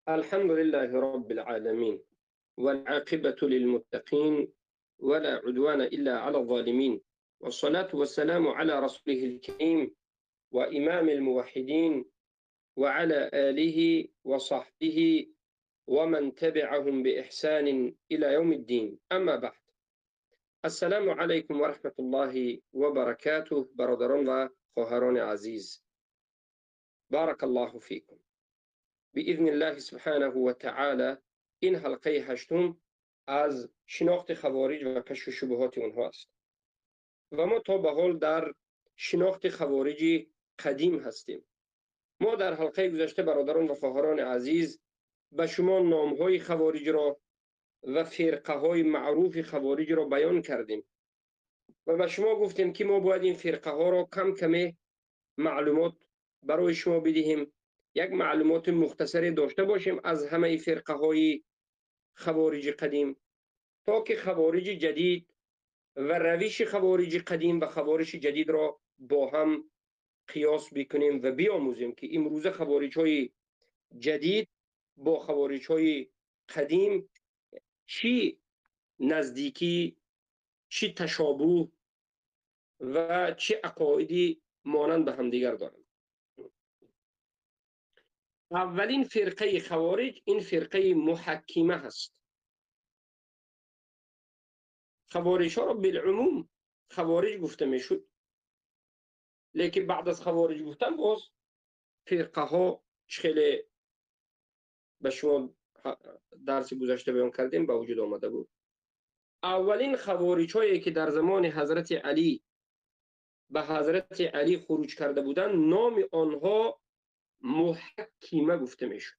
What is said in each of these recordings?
الحمد لله رب العالمين والعاقبة للمتقين ولا عدوان إلا على الظالمين والصلاة والسلام على رسوله الكريم وإمام الموحدين وعلى آله وصحبه ومن تبعهم بإحسان إلى يوم الدين. أما بعد، السلام عليكم ورحمة الله وبركاته. برادران و خواهران عزيز، بارك الله فيكم. بإذن الله سبحانه وتعالى این حلقه هشتم از شناخت خوارج و کشف شبهات اونها است و ما تا به حال در شناخت خوارج قدیم هستیم. ما در حلقه گذشته برادران و خواهران عزیز به شما نامهای خوارج را و فرقه های معروف خوارج را بیان کردیم و به شما گفتیم که ما باید این فرقه ها را کم کمی معلومات برای شما بدهیم، یک معلومات مختصری داشته باشیم از همه فرقه های خوارج قدیم تا که خوارج جدید و روش خوارج قدیم و خوارج جدید را با هم قیاس بکنیم و بیاموزیم که امروزه خوارج های جدید با خوارج های قدیم چی نزدیکی، چی تشابه و چه عقایدی مانند به همدیگر دارند. اولین فرقه خوارج این فرقه محکمه هست. خوارج ها را بالعموم خوارج گفته میشد، لیکن بعد از خوارج گفتن باز فرقه ها خیلی به شما درس گذشته بیان کردیم به وجود آمده بود. اولین خوارج هایی که در زمان حضرت علی به حضرت علی خروج کرده بودند نام آنها محکمه گفته میشد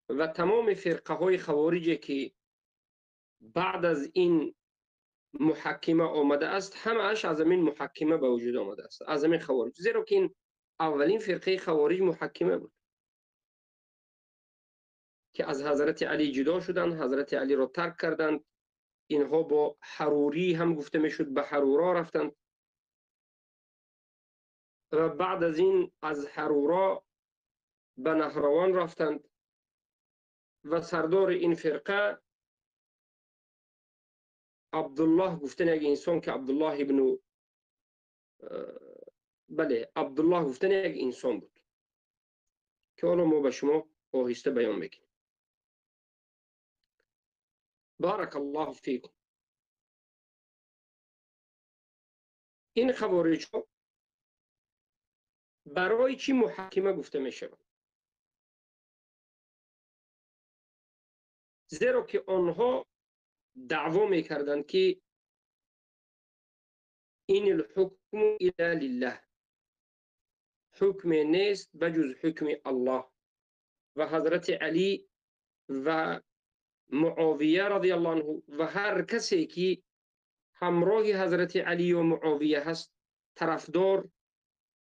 و تمام فرقه های خوارجی که بعد از این محکمه آمده است همه‌اش از این محکمه به وجود آمده است، از این خوارج، زیرا که این اولین فرقه خوارج محکمه بود که از حضرت علی جدا شدند، حضرت علی را ترک کردند. اینها با حروری هم گفته میشد، به حرورا رفتند و بعد از این از حرورا به نهروان رفتند و سردار این فرقه عبدالله گفتن یک انسان که عبدالله ابن بله عبدالله گفتن یک انسان بود که حالا ما به شما آهسته بیان میکنیم. بارک الله فیکم. این خوارج ها برای چی محاکمه گفته می شود؟ زیرا که آنها دعوا می کردند که این الحکم الا لله، حکم نیست بجز حکم الله. و حضرت علی و معاویه رضی الله عنه و هر کسی که همراه حضرت علی و معاویه هست، طرفدار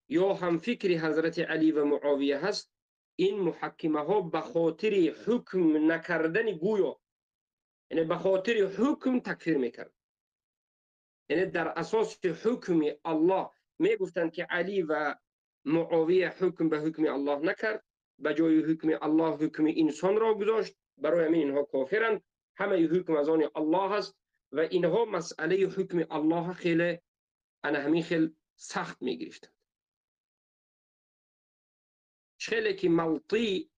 یا هم فکر حضرت علی و معاویه هست، این محاکمه ها به خاطر حکم نکردن گویا، یعنی به خاطر حکم تکفیر میکرد، یعنی در اساس حکم الله میگفتند که علی و معاویه حکم به حکم الله نکرد، به جای حکم الله حکم انسان را گذاشت، برای همین اینها کافرند، همه حکم از آن الله است و اینها مسئله حکم الله خیلی انا همین خیلی سخت میگرفتند. خیلی که ملطی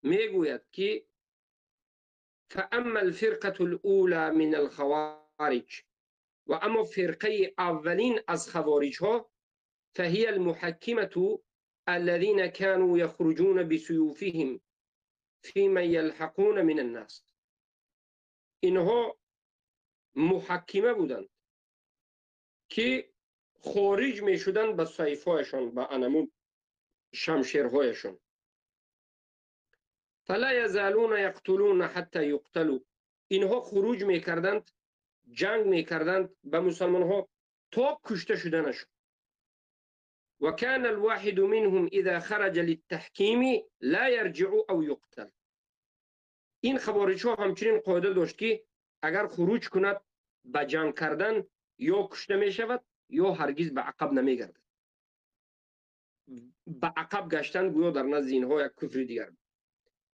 میگوید که فاما الفرقة الاولى من الخوارج، و اما فرقه اولین از خوارج ها فهي المحكمة الذين كانوا يخرجون بسيوفهم فيما يلحقون من الناس. اینها محکمه بودند که خارج می شدند به سیفهایشان، به انمون شمشیرهایشان. فلا يزالون يقتلون حتى يقتلوا. اینها خروج می کردند، جنگ می کردند به مسلمان ها تا کشته شدنشون. وكان الواحد منهم إذا خرج للتحكيم لا يرجع أو يقتل. این خوارج ها همچنین قاعده داشت که اگر خروج کند به جنگ کردن یا کشته می شود یا هرگز به عقب نمی گردد. ба ақаб гаштан гӯё дар назди инҳо як куфри дигар буд.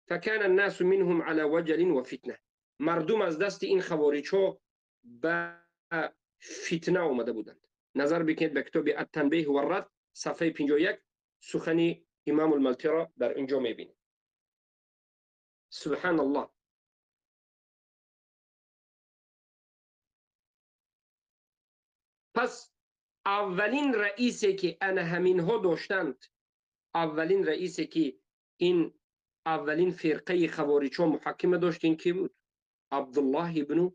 فكان الناس منهم على وجل وفتنة. مردم از دست این خوارج‌ها به فتنه آمده بودند. نظر بکنید به کتاب التنبیه و الرد صفحه 51 سخن امام الملتی را در اینجا میبینید. سبحان الله. پس اولین رئیسی که انا همینها داشتند، اولین رئیسی که این اولین فرقه خوارج‌ها محاکمه داشت، این کی بود؟ عبدالله ابن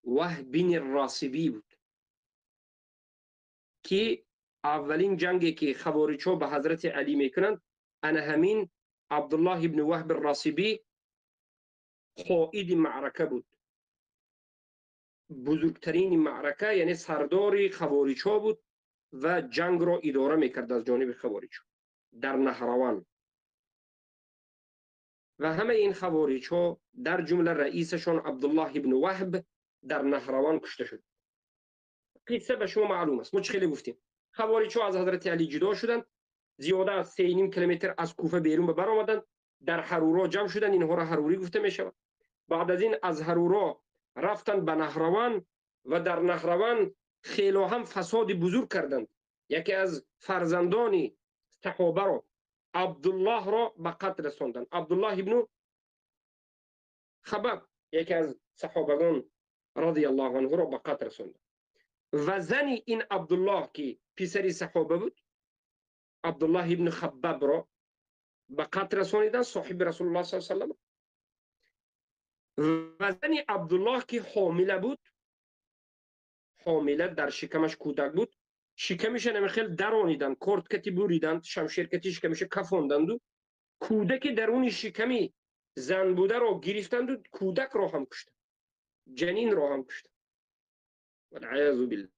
وهب الراسبی بود که اولین جنگی که خوارج‌ها به حضرت علی میکنند، انا همین عبدالله ابن وهب الراسبی قائد معرکه بود، بزرگترین معرکه، یعنی سردار خوارج‌ها بود و جنگ را اداره میکرد از جانب خوارج‌ها در نهروان. و همه این خوارج‌ها در جمله رئیسشان عبدالله ابن وهب در نهروان کشته شد. قصه به شما معلوم است، ما چه خیلی گفتیم. خوارج‌ها از حضرت علی جدا شدند، زیاده از 3.5 کیلومتر از کوفه بیرون به بر آمدند، در حرورا جمع شدند، اینها را حروری گفته می شود. بعد از این از حرورا رفتند به نهروان و در نهروان خیلی هم فساد بزرگ کردند. یکی از فرزندان صحابه را، عبدالله را به قتل رساندند. عبدالله ابن خباب یکی از صحابگان رضی الله عنه را به قتل رساندند. و زن این عبدالله که پسر صحابه بود، عبدالله ابن خباب را به قتل رسانیدند، صاحب رسول الله صلی الله علیه و سلم. و زن عبدالله که حامله بود، حامله در شکمش کودک بود، شکمش نمیخیل درانیدند، کرد کتی بریدند، شمشیر کتی شکمش کفاندند و کودک درون شکمی زن بوده را گرفتند و کودک را هم کشتند، جنین را هم کشتند. والعیاذ بالله.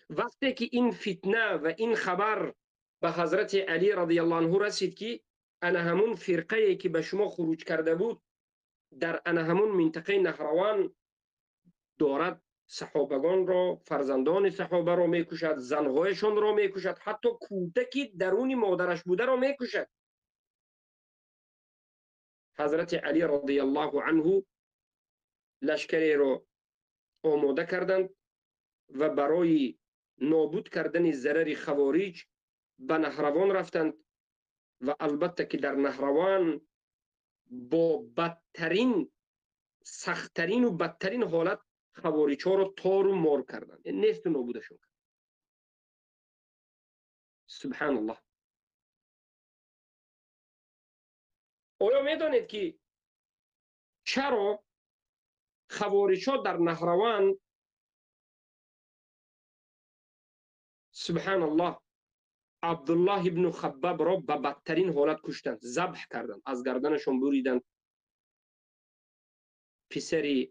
وقتی که این فتنه و این خبر به حضرت علی رضی الله عنه رسید که انا همون فرقه که به شما خروج کرده بود در انا همون منطقه نهروان دارد صحابگان را، فرزندان صحابه را میکشد، زنهایشان را میکشد، حتی کودکی درون مادرش بوده را میکشد. حضرت علی رضی الله عنه لشکری را آماده کردند و برای نابود کردن ضرر خوارج به نهروان رفتند و البته که در نهروان با بدترین، سختترین و بدترین حالت خوارج ها را تار و مار کردند، نیست و نابودشون کردند. سبحان الله. آیا میدانید که چرا خوارج ها در نهروان سبحان الله عبدالله ابن خباب را به بدترین حالت کشتند، ذبح کردند، از گردنشان بریدند؟ پسر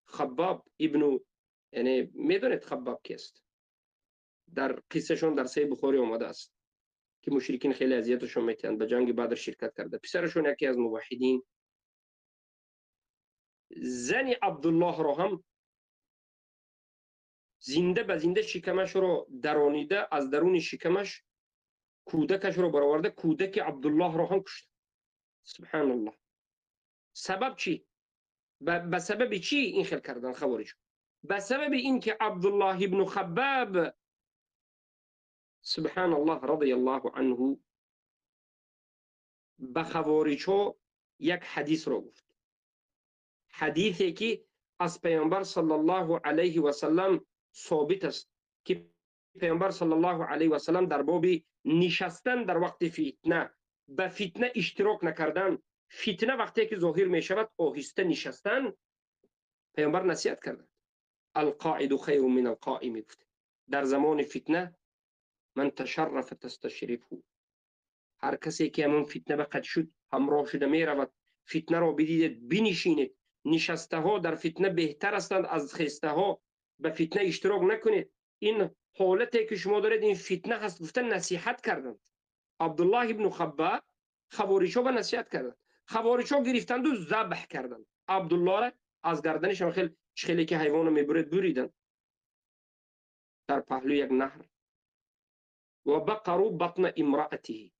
خباب ابن، یعنی میدونید خباب کیست؟ در قصهشون در صحیح بخاری آمده است که مشرکین خیلی اذیتشون میکنند، به جنگ بدر شرکت کرده، پسرشون یکی از موحدین. زن عبدالله را هم زنده به زنده شکمش را درانیده، از درون شکمش کودکش را برآورده، کودک عبدالله را هم کشته. سبحان الله. سبب چی؟ به سبب چی این خل کردن خوارج؟ به سبب اینکه عبدالله ابن خباب سبحان الله رضی الله عنه به خوارج ها یک حدیث را گفت، حدیثی که از پیامبر صلی الله علیه و سلم ثابت است که پیامبر صلی الله علیه و سلم در باب نشستن در وقت فتنه، به فتنه اشتراک نکردن، فتنه وقتی که ظاهر می شود آهسته نشستن، پیامبر نصیحت کردند. القاعد خیر من القائم، گفت در زمان فتنه من تشرف تستشرفه، هر کسی که همون فتنه به قد شد همراه شده می رود، فتنه را بدیدید بنشینید. نشسته ها در فتنه بهتر هستند از خسته ها، به فتنه اشتراک نکنید. این حالتی که شما دارید این فتنه هست، گفتن نصیحت کردند. عبدالله ابن خباب خوارج ها به نصیحت کردند، خوارج ها گرفتند و ذبح کردند عبدالله را، از گردنش هم خیلی که حیوان رو میبرید بریدند در پهلوی یک نهر. ва бақару батна имраатиҳи,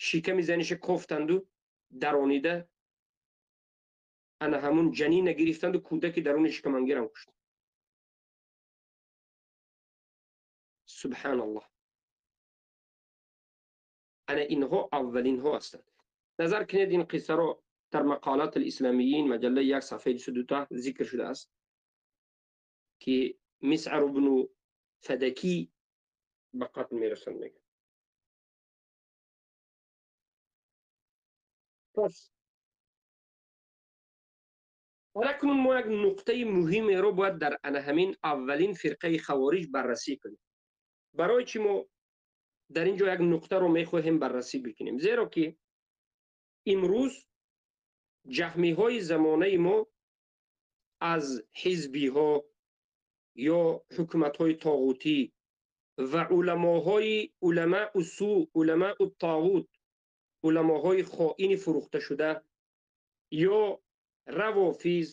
шиками заниша кофтанду даронида ана ҳамун ҷанина гирифтанду кӯдаки даруни шикамангирам куштанд. Субҳаналлоҳ. Ана инҳо аввалинҳо ҳастанд. Назар кунед, ин қиссаро дар мақолат алисломиин маҷаллаи 1 сафҳаи 212 зикр шудааст, ки Мисъар ибну Фадакӣ ба қатл мерасанд, мегӯяд. Пас акнун мо як нуқтаи муҳимеро бояд дар ана ҳамин аввалин фирқаи хавориҷ баррасӣ кунем. Барои чӣ мо дар ин ҷо як нуқтаро мехоҳем баррасӣ бикунем? Зеро ки имрӯз ҷаҳмиҳои замонаи мо аз ҳизбиҳо ё ҳукуматҳои тоғутӣ ва уламоҳои уламаኡ су, уламаኡ тоғут, уламоҳои хоини фурӯхташуда ё равофиз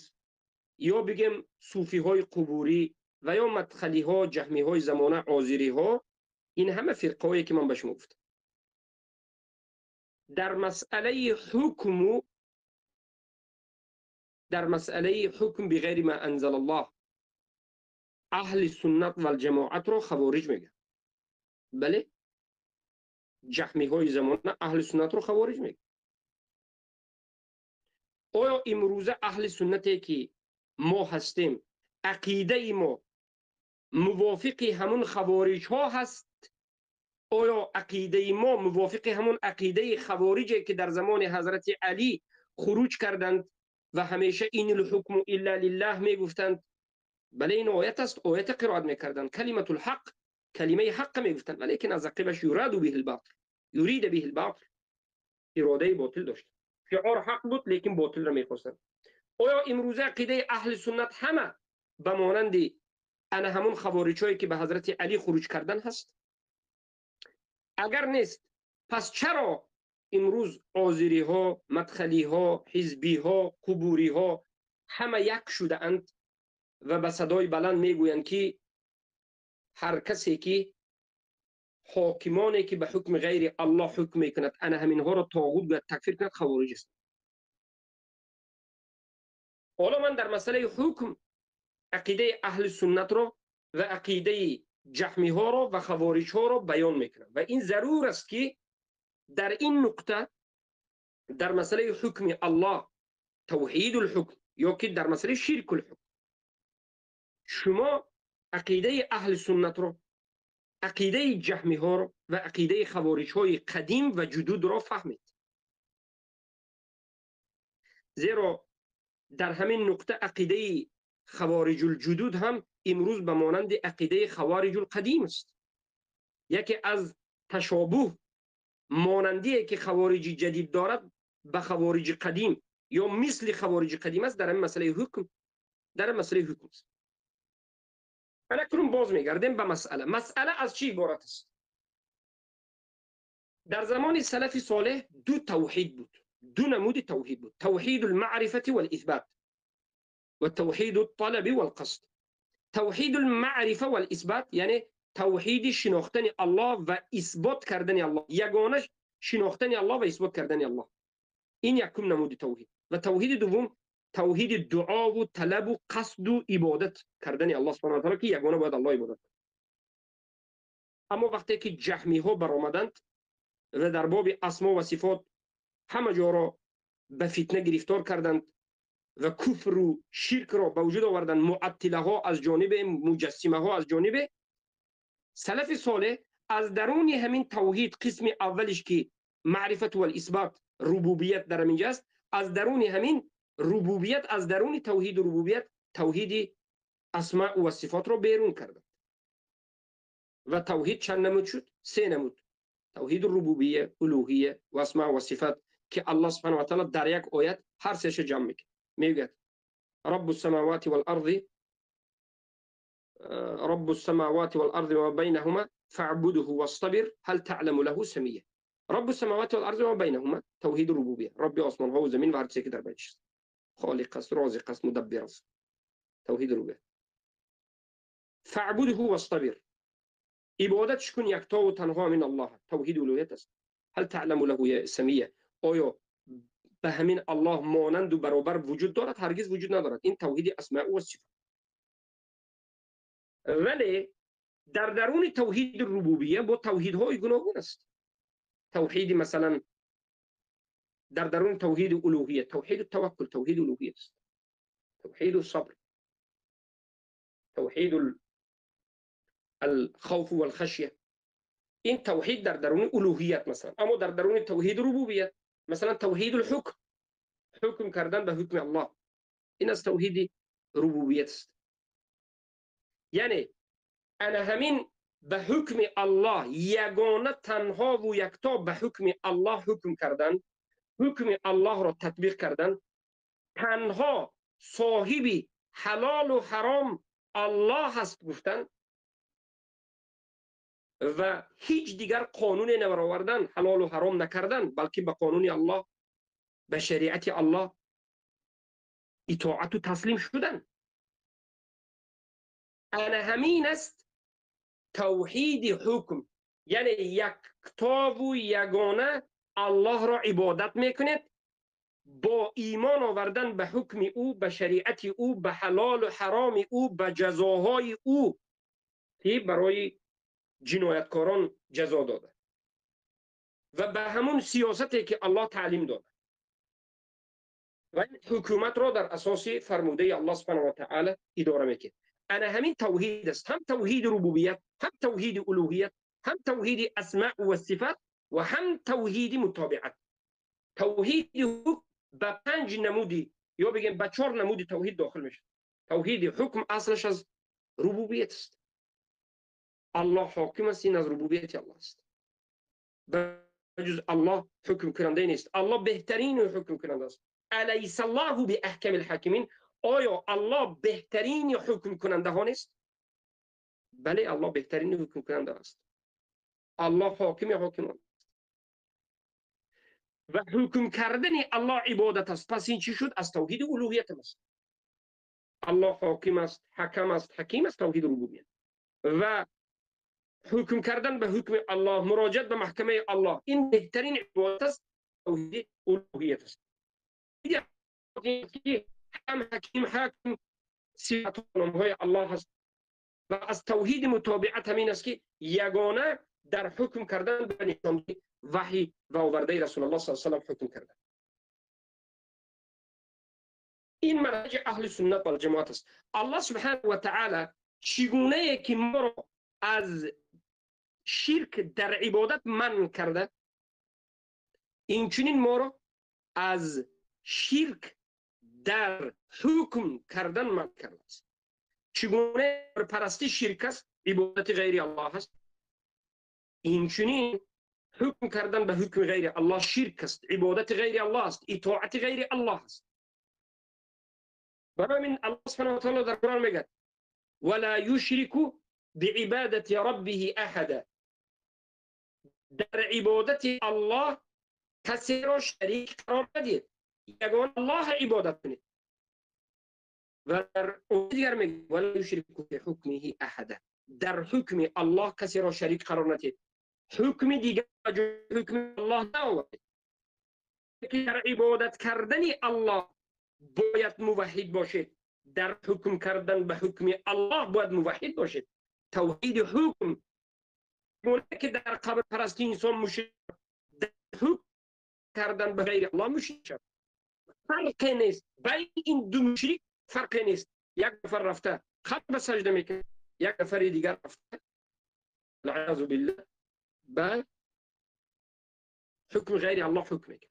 ё бигем суфиҳои қубурӣ ва ё мадхалиҳо, ҷаҳмиҳои замона, озириҳо, ин ҳама фирқаҳое ки ман ба шумо гуфтам, дар масъалаи ҳукму дар масъалаи ҳукм биғайри ма анзалаллоҳ аҳли суннат валҷамоатро хавориҷ мегӯянд. Бале, ҷаҳмиҳои замона аҳли суннатро хавориҷ мегӯянд. Оё имрӯза аҳли суннате ки мо ҳастем, ақидаи мо мувофиқи ҳамун хавориҷҳо ҳаст? Оё ақидаи мо мувофиқи ҳамун ақидаи хавориҷе ки дар замони ҳазрати Алӣ хуруҷ карданд ва ҳамеша ин алҳукму илла лиллаҳ мегуфтанд? Бале, ин оят аст, оята қироат мекарданд, калиматул ҳақ, калимаи ҳаққа мегуфтанд, валекин аз ақибаш юраду биҳил ботил, юрида биҳил ботил, иродаи ботил дошт. Шиор ҳақ буд, лекин ботилро мехостанд. Оё имрӯза ақидаи аҳли суннат ҳама ба монанди ана ҳамун хавориҷҳое ки ба ҳазрати Алӣ хуруҷ кардан ҳаст? Агар нест, пас чаро имрӯз озириҳо, мадхалиҳо, ҳизбиҳо, қубуриҳо ҳама як шудаанд ва ба садои баланд мегӯянд, ки ҳар касе ки ҳокимоне ки ба ҳукми ғайри Аллоҳ ҳукм мекунад, ана ҳаминҳоро тоғут бояд такфир кунад, хавориҷ аст. Ҳоло ман дар масъалаи ҳукм ақидаи аҳли суннатро ва ақидаи ҷаҳмиҳоро ва хавориҷҳоро баён мекунам ва ин зарур аст, ки дар ин нуқта дар масъалаи ҳукми Аллоҳ, тавҳидул ҳукм ё ки дар масъалаи ширкул ҳукм, шумо ақидаи аҳли суннатро, ақидаи ҷаҳмиҳоро ва ақидаи хавориҷҳои қадим ва ҷудудро фаҳмед. Зеро дар ҳамин нуқта ақидаи хавориҷулҷудуд ҳам имрӯз ба монанди ақидаи хавориҷулқадим аст. Яке аз ташобуҳ монандие ки хавориҷи ҷадид дорад ба хавориҷи қадим ё мисли хавориҷи қадим аст дар ҳамин масъалаи ҳукм, дар масъалаи ҳукм аст. Акнун боз мегардем ба масъала. Масъала аз чӣ иборат аст? Дар замони салафи солеҳ ду тавҳид буд, ду намуди тавҳид буд: тавҳиду лмаърифати валисбат ва тавҳиду талаби валқасд. Тавҳиду лмаърифа валисбат яъне тавҳиди шинохтани Аллоҳ ва исбот кардани Аллоҳ, ягона шинохтани Аллоҳ ва исбот кардани Аллоҳ. Ин якум намуди тавҳид. Ва тавҳиди дуввум тавҳиди дуову талабу қасду ибодат кардани Аллоҳ субҳонаҳу ва таъоло, ки ягона бояд Аллоҳ ибодат кунад. Аммо вақте ки ҷаҳмиҳо баромаданд ва дар боби асмо ва сифот ҳама ҷоро ба фитна гирифтор карданд ва куфру ширкро ба вуҷуд оварданд, муаттилаҳо аз ҷонибе, муҷассимаҳо аз ҷонибе, салафи солеҳ аз даруни ҳамин тавҳид қисми аввалиш ки маърифату валисбат, рубубият дар ҳамин ҷо аст, аз даруни ҳамин рубубият, аз даруни тавҳиду рубубият тавҳиди асмау ва сифотро берун карданд. Ва тавҳид чанд намуд шуд? Се намуд: тавҳиду рубубия, улуҳия ва асмау ва сифат, ки Аллоҳ субҳанаҳу ва таъоло дар як оят ҳар сеша ҷамъ мекунад. Мегӯяд: раббу самавати валарди, раббу самавати валарди ва байнаҳума фаъбудуҳу вастабир ҳал таъламу лаҳу самия. Раббу самавати валарди ва байнаҳума тавҳиду рубубия, Рабби осмонҳо ва замин ва ҳар чизе ки дар байнаш аст, холиқ аст, розиқ аст, мудаббир аст, тавҳиду рубубия. Фаъбудуҳу вастабир, ибодатш кун якто ва танҳо ҳамин Аллоҳ. Тавҳиди улуҳият аст. Ҳал таъламу лаҳу самия, оё ба ҳамин Аллоҳ монанду баробар вуҷуд дорад? Ҳаргиз вуҷуд надорад. Ин тавҳиди асмоъ ва сифат. Вале дар даруни тавҳиди рубубия бо тавҳидҳои гуногун аст. Тавҳиди масалан дар даруни тавҳиди улуҳият, тавҳиди таваккул тавҳиди улуҳият аст, тавҳиди сабр, тавҳиди الخوف والخشية. این توحید در درون الوهیت مثلا. اما در درون توحید ربوبیت مثلا توحید الحکم، حکم کردن به حکم الله، این از توحید ربوبیت است. یعنی انا همین به حکم الله یگانه تنها و یکتا به حکم الله حکم کردن، حکم الله را تطبیق کردن، تنها صاحب حلال و حرام الله هست گفتن و هیچ دیگر قانون نبرآوردن، حلال و حرام نکردن، بلکه به قانون الله، به شریعت الله اطاعت و تسلیم شدن. انا همین است توحید حکم. یعنی یکتا و یگانه الله را عبادت میکنید با ایمان آوردن به حکم او، به شریعت او، به حلال و حرام او، به جزاهای او که برای جنایتکاران جزا داده و به همون سیاستی که الله تعلیم داده و این حکومت را در اساس فرموده الله سبحانه و تعالی اداره میکنه. انا همین توحید است، هم توحید ربوبیت، هم توحید الوهیت، هم توحید اسماء و صفات و هم توحید متابعت. توحید حکم به 5 نمودی یا بگیم به 4 نمودی توحید داخل میشه. توحید حکم اصلش از ربوبیت است. الله حاکم است، این از ربوبیت الله است. بجز الله حکم کننده نیست. الله بهترین حکم کننده است. الیس الله باحکم الحاکمین، آیا الله بهترین حکم کننده ها نیست؟ بله، الله بهترین حکم کننده است. الله حاکم حاکمان و حکم کردن الله عبادت است. پس این چی شد؟ از توحید الوهیت است. الله حاکم است، حکم است، حکیم است، توحید ربوبیت. و حکم کردن به حکم الله، مراجعت به محکمه الله، این بهترین عبادت است، توحید الوهیت است. هم حکیم حاکم صفات و نام‌های الله است. و از توحید متابعت همین است که یگانه در حکم کردن به نشانه وحی و آورده رسول الله صلی الله علیه و سلم حکم کردن. این منهج اهل سنت و جماعت است. الله سبحانه و تعالی چگونه که ما را از شرک در عبادت منع کرده، اینچنین ما را از شرک در حکم کردن منع کرده است. چگونه پرستی شرک است، عبادت غیر الله است، اینچنین حکم کردن به حکم غیر الله شرک است، عبادت غیر الله است، اطاعت غیر الله است. برای من الله سبحانه و تعالی در قرآن میگه ولا یشرک بعبادت ربه احدا، در عبادت الله کسی را شریک قرار ندید، یگان الله عبادت کنید. و در دیگر میگه ولا یشرک فی حکمه احدا، در حکم الله کسی را شریک قرار ندید، حکم دیگر حکم الله نآورید. در عبادت کردن الله باید موحد باشید، در حکم کردن به حکم الله باید موحد باشید. توحید حکم که در قبر پرستی انسان مشرک، در حکم کردن به غیر الله مشرک شد. فرقی نیست بین این دو مشرک، فرقی نیست. یک نفر رفته قبر سجده میکنه، یک نفر دیگر رفته العیاذ بالله به حکم غیر الله حکم میکنه.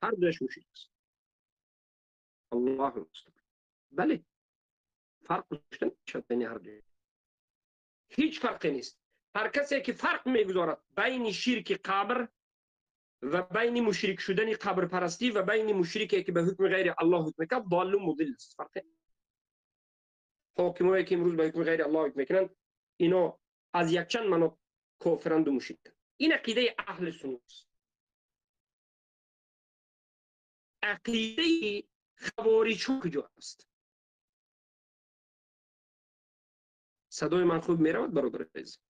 هر دوش مشرک است. الله المستعان. بله، فرق گذاشتن نمیشد بین هر دو، هیچ فرقی نیست. هر کسی که فرق میگذارد بین شرک قبر و بین مشرک شدن قبر پرستی و بین مشرکی که به حکم غیر الله حکم میکند، ضال و مضل است. فرق حاکمایی که امروز به حکم غیر الله حکم میکنند، اینا از یک چند معنا کافرند و مشرکند. این عقیده اهل سنت است. عقیده خوارج کجا است؟ Садои ман хуб меравад, бародар азиз?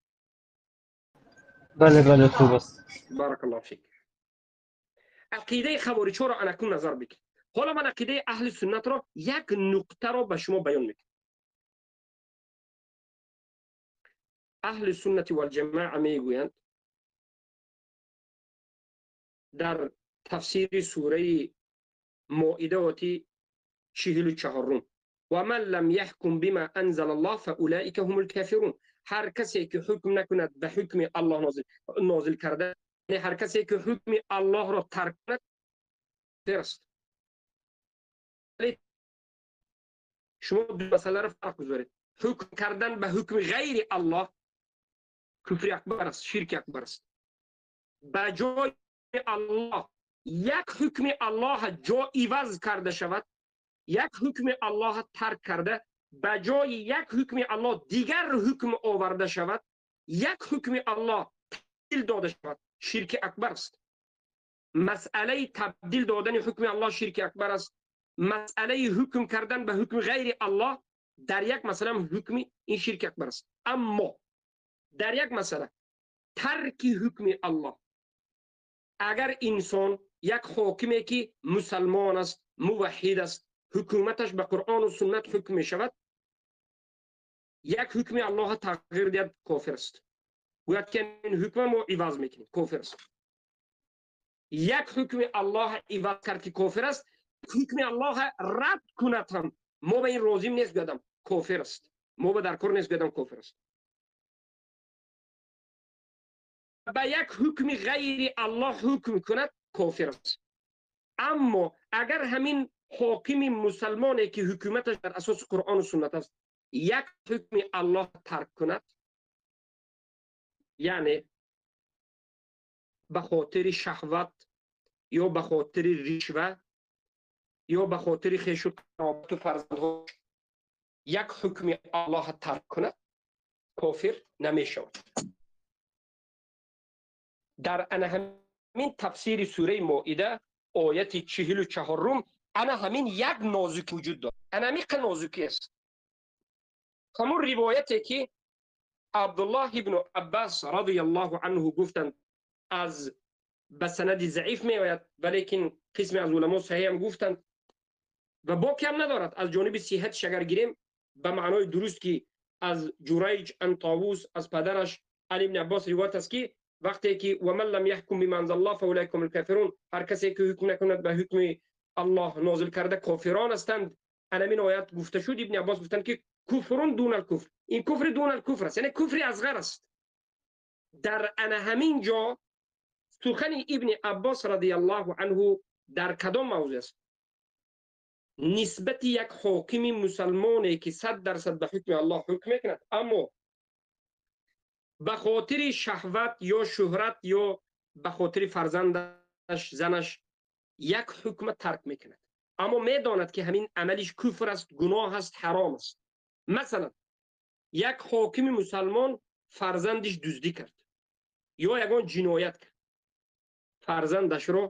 Бале, бале, хуб аст. Барак Аллоҳ фик. Ақидаи хавориҷҳоро анакун назар бикунед. Ҳоло ман ақидаи аҳли суннатро як нуқтаро ба шумо баён мекунам. Аҳли суннати валҷамоа мегӯянд дар тафсири сураи Моида ояти 44: ва ман лам яҳкум бима анзала Аллоҳ фаулаика ҳумул кофирун. Ҳар касе ки ҳукм накунад ба ҳукми Аллоҳ нозил карда, яъне ҳар касе ки ҳукми Аллоҳро тарк кунад, кофир аст. Шумо ду масъаларо фарқ гузоред. Ҳукм кардан ба ҳукми ғайри Аллоҳ куфри акбар аст, ширки акбар аст. Ба ҷои Аллоҳ як ҳукми Аллоҳ ҷо иваз карда шавад, як ҳукми Аллоҳ тарк карда ба ҷои як ҳукми Аллоҳ дигар ҳукм оварда шавад, як ҳукми Аллоҳ табдил дода шавад, ширки акбар аст. Масъалаи табдил додани ҳукми Аллоҳ ширки акбар аст. Масъалаи ҳукм кардан ба ҳукми ғайри Аллоҳ дар як масъала ҳукми ин ширки акбар аст. Аммо дар як масъала тарки ҳукми Аллоҳ, агар инсон як ҳокиме ки мусалмон аст, муваҳҳид аст, ҳукуматаш ба Қуръону суннат ҳукм мешавад, як ҳукми Аллоҳ тағйир диҳад, кофир аст. Гӯяд ки ин ҳукма мо иваз мекунем, кофир аст. Як ҳукми Аллоҳ иваз кард ки кофир аст, ҳукми Аллоҳ рад кунад ҳам мо ба ин розим нест, гӯядам кофир аст. Мо ба дар кор нест, гӯядам кофир аст. Ба як ҳукми ғайри Аллоҳ ҳукм кунад, кофир аст. Аммо агар ҳамин ҳокими мусалмоне ки ҳукуматаш дар асоси Қуръону суннат аст, як ҳукми Аллоҳ тарк кунад, яъне ба хотири шаҳват ё ба хотири ришва ё ба хотири хешу қаробату фарзандҳо як ҳукми Аллоҳ тарк кунад, кофир намешавад. Дар ана ҳамин тафсири сураи Моида ояти 44 ана ҳамин як нозукӣ вуҷуд дорад. Ана ҳамин нозукӣ аст. Ҳамун ривояте ки Абдуллоҳ ибну Аббас радияллоҳу анҳу гуфтанд, аз ба санади заиф меояд, валекин қисме аз уламо саҳеҳ ҳам гуфтанд ва боқӣ ҳам надорад. Аз ҷониби сиҳатш агар гирем ба маънои дуруст ки аз Ҷурайҷ ан Товус аз падараш Али ибни Аббос ривоят аст ки вақте ки ва ман лам яҳкум бима анзалаллоҳ фаулайка ҳумул кофирун, ҳар касе ки ҳукм накунад ба ҳукми Аллоҳ нозил карда кофирон ҳастанд. Ана ҳамин оят гуфта шуд, Ибни Аббос гуфтанд ки куфрун дунал куфр, ин куфри дунал куфр аст, яъне куфри асғар аст. Дар ана ҳамин ҷо сухани Ибни Аббос радияллоҳу анҳу дар кадом мавзӯъ аст? Нисбати як ҳокими мусалмоне ки 100% ба ҳукми Аллоҳ ҳукм мекунад, аммо ба хотири шаҳват ё шӯҳрат ё ба хотири фарзандаш, занаш як ҳукма тарк мекунад, аммо медонад ки ҳамин амалиш куфр аст, гуноҳ аст, ҳаром аст. Масалан, як ҳокими мусалмон фарзандиш дуздӣ кард ё ягон ҷиноят кард, фарзандашро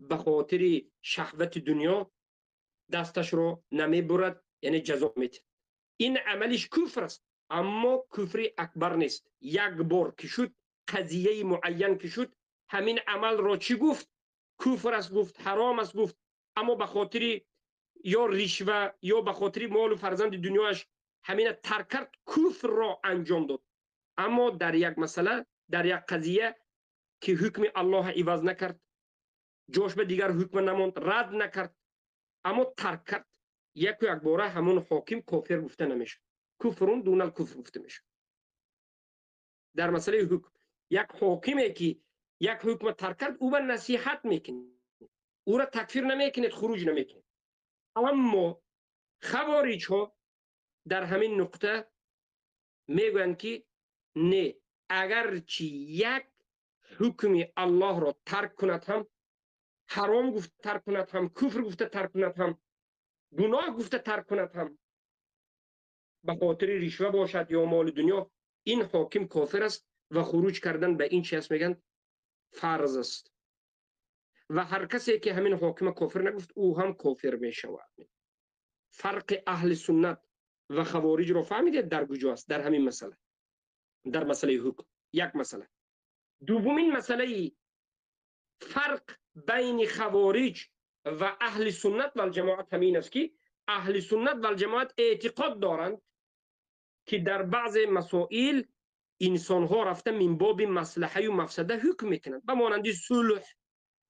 ба хотири шаҳвати дунё дасташро намебурад, яъне ҷазо медиҳад. Ин амалиш куфр аст, аммо куфри акбар нест. Як бор ки шуд, қазияи муайян ки шуд, ҳамин амалро чӣ гуфт? Куфр аст гуфт, ҳаром аст гуфт, аммо ба хотири ё ришва ё ба хотири молу фарзанди дунёяш ҳамина тарк кард, куфрро анҷом дод. Аммо дар як масъала, дар як қазия ки ҳукми Аллоҳ иваз накард, ҷош ба дигар ҳукма намонд, рад накард, аммо тарк кард, яку якбора ҳамон ҳоким кофир гуфта намешавад. Куфрун дунал куфр гуфта мешавад. Дар масъалаи ҳукм як ҳокиме ки як ҳукма тарк кард, ӯ ба насиҳат мекунед, ӯра такфир намекунед, хуруҷ намекунед. Аммо хавориҷҳо дар ҳамин нуқта мегӯянд ки не, агарчи як ҳукми Аллоҳро тарк кунад ҳам, ҳаром гуфта тарк кунад ҳам, куфр гуфта тарк кунад ҳам, гуноҳ гуфта тарк кунад ҳам, ба хотири ришва бошад ё моли дунё, ин ҳоким кофир аст ва хуруҷ кардан ба ин чи аст мегӯянд? Фарз аст. Ва ҳар касе ки ҳамин ҳокима кофир нагуфт, ӯ ҳам кофир мешавад. Фарқи аҳли суннат و خوارج رو فهمیدید در کجا است؟ در همین مسئله، در مسئله حکم یک مسئله. دومین مسئله، فرق بین خوارج و اهل سنت و الجماعت همین است که اهل سنت و الجماعت اعتقاد دارند که در بعض مسائل انسان ها رفته من باب مصلحه و مفسده حکم میکنند، به مانند صلح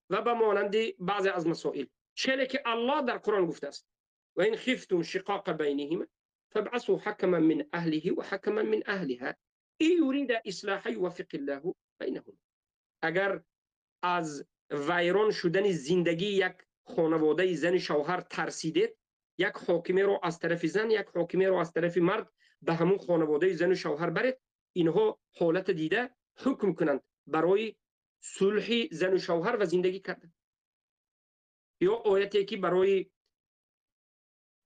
و به مانند بعضی از مسائل، چه که الله در قرآن گفته است: و ان خفتم شقاق بینهما فابعثوا حکما من اهله و حکما من اهلها ان یرید اصلاحا یوفق الله بینهما. اگر از ویران شدن زندگی یک خانواده زن شوهر ترسیدید، یک حاکمه رو از طرف زن، یک حاکمه رو از طرف مرد به همون خانواده زن و شوهر برید، اینها حالت دیده حکم کنند برای صلح زن و شوهر و زندگی کردن. یا آیتی که برای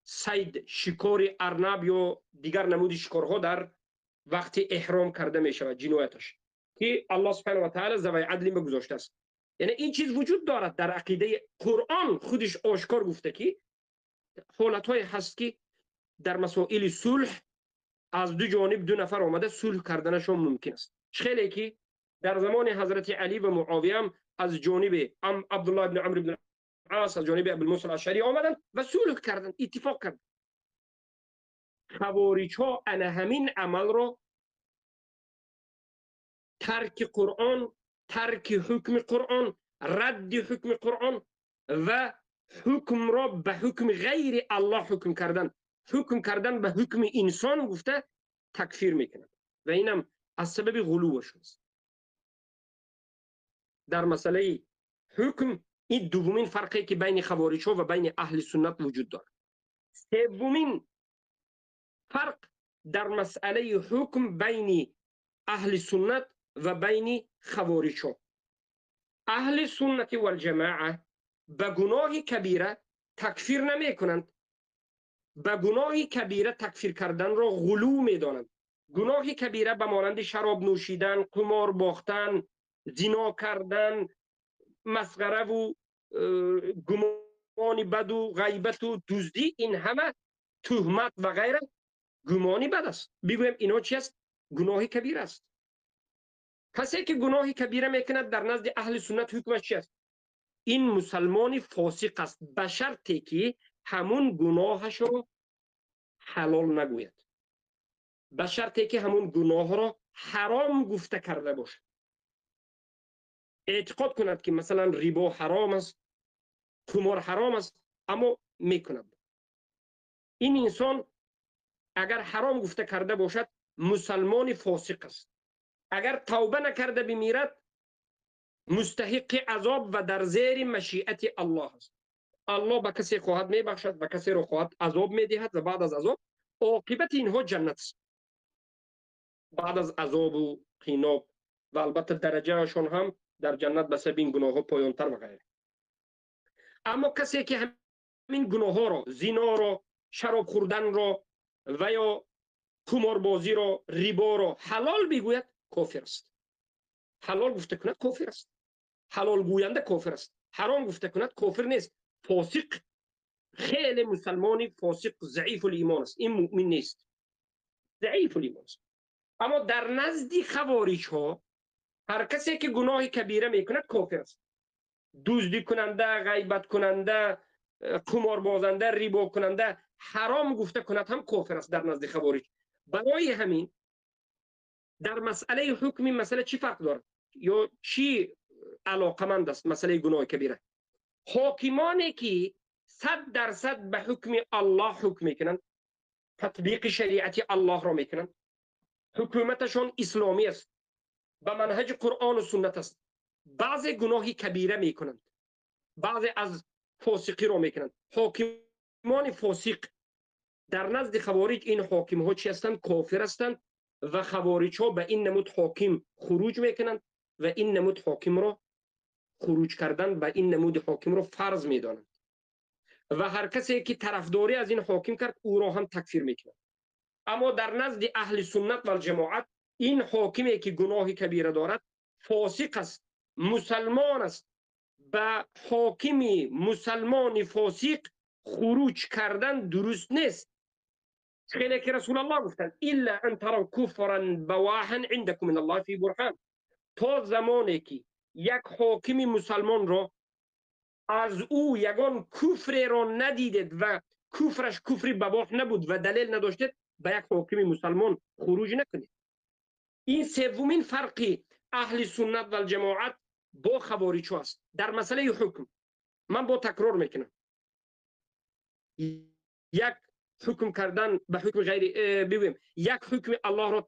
صید، شکار ارنب یا دیگر نمود شکارها در وقت احرام کرده می شود، جنایتش که الله سبحانه و تعالی ذوی عدل گذاشته است. یعنی این چیز وجود دارد در عقیده. قرآن خودش آشکار گفته که حالتهای هست که در مسائل صلح از دو جانب دو نفر آمده صلح کردنشون ممکن است. خیلی که در زمان حضرت علی و معاویه هم از جانب عبدالله بن عمرو بن العاص، از جانب ابو موسی الاشعری آمدن و صلح کردن، اتفاق کردن. خوارج ها انا همین عمل رو ترک قرآن، ترک حکم قرآن، رد حکم قرآن و حکم را به حکم غیر الله حکم کردن، حکم کردن به حکم انسان گفته تکفیر میکنند و اینم از سبب غلوشون است در مسئله حکم. این دومین فرقی که بین خوارج ها و بین اهل سنت وجود دارد. سومین فرق در مسئله حکم بین اهل سنت و بین خوارج ها، اهل سنت و الجماعه به گناه کبیره تکفیر نمی کنند. به گناه کبیره تکفیر کردن را غلو می دانند. گناه کبیره به مانند شراب نوشیدن، قمار باختن، زنا کردن، مسخره و گمان بد و غیبت و دزدی، این همه تهمت و غیره گمانی بد است. بگویم اینا چی است؟ گناه کبیر است. کسی که گناه کبیره میکند در نزد اهل سنت حکمش چی است؟ این مسلمان فاسق است، به شرطی که همون گناهش رو حلال نگوید، به شرطی که همون گناه را حرام گفته کرده باشد، اعتقاد کند که مثلا ربا حرام است، قمار حرام است، اما میکند. این انسان اگر حرام گفته کرده باشد مسلمان فاسق است. اگر توبه نکرده بمیرد مستحق عذاب و در زیر مشیئت الله است. الله به کسی خواهد میبخشد و کسی رو خواهد عذاب میدهد و بعد از عذاب عاقبت اینها جنت است، بعد از عذاب و قیناب، و البته درجهشون هم در جنت به سبب این گناه ها پایانتر و غیره. اما کسی که همین گناه ها را، زنا را، شراب خوردن را و یا قماربازی را، ربا را حلال بگوید کافر است. حلال گفته کند کافر است. حلال گوینده کافر است. حرام گفته کند کافر نیست، فاسق، خیلی مسلمانی فاسق، ضعیف الایمان است. این مؤمن نیست، ضعیف الایمان است. اما در نزد خوارج ها هر کسی که گناه کبیره میکند کافر است. دزدی کننده، غیبت کننده، قمار بازنده، ربا کننده، حرام گفته کند هم کافر است در نزد خوارج. برای همین در مسئله حکم مسئله چی فرق دارد یا چی علاقمند است مسئله گناه کبیره؟ حاکمانی که 100% به حکم الله حکم میکنند، تطبیق شریعت الله را میکنند، حکومتشان اسلامی است، به منهج قرآن و سنت است، بعض گناه کبیره میکنند، بعض از فاسقی را میکنند. حاکمان فاسق در نزد خوارج این حاکم ها چی هستند؟ کافر هستند و خوارج ها به این نمود حاکم خروج میکنند و این نمود حاکم را خروج کردن به این نمود حاکم را فرض میدانند و هر کسی که طرفداری از این حاکم کرد او را هم تکفیر میکنند. اما در نزد اهل سنت و الجماعت این حاکمی که گناه کبیره دارد فاسق است، مسلمان است. به حاکم مسلمان فاسق خروج کردن درست نیست. Хеле ки Расул Аллоҳ гуфтанд: إلا أن تروا كفرا بواحا عندكم من الله فيه برهان. То замоне ки як ҳокими мусалмонро аз ӯ ягон куфреро надидед ва куфраш куфри бавоҳ набуд ва далел надоштед, ба як ҳокими мусалмон хуруҷ накунед. Ин севумин фарқи аҳли суннат валҷамоат бо хавориҷҳо аст дар масъалаи ҳукм. Ман бо такрор мекунам: як, ҳукм кардан ба ҳукми ғайри, бигӯем, як, ҳукми Аллоҳро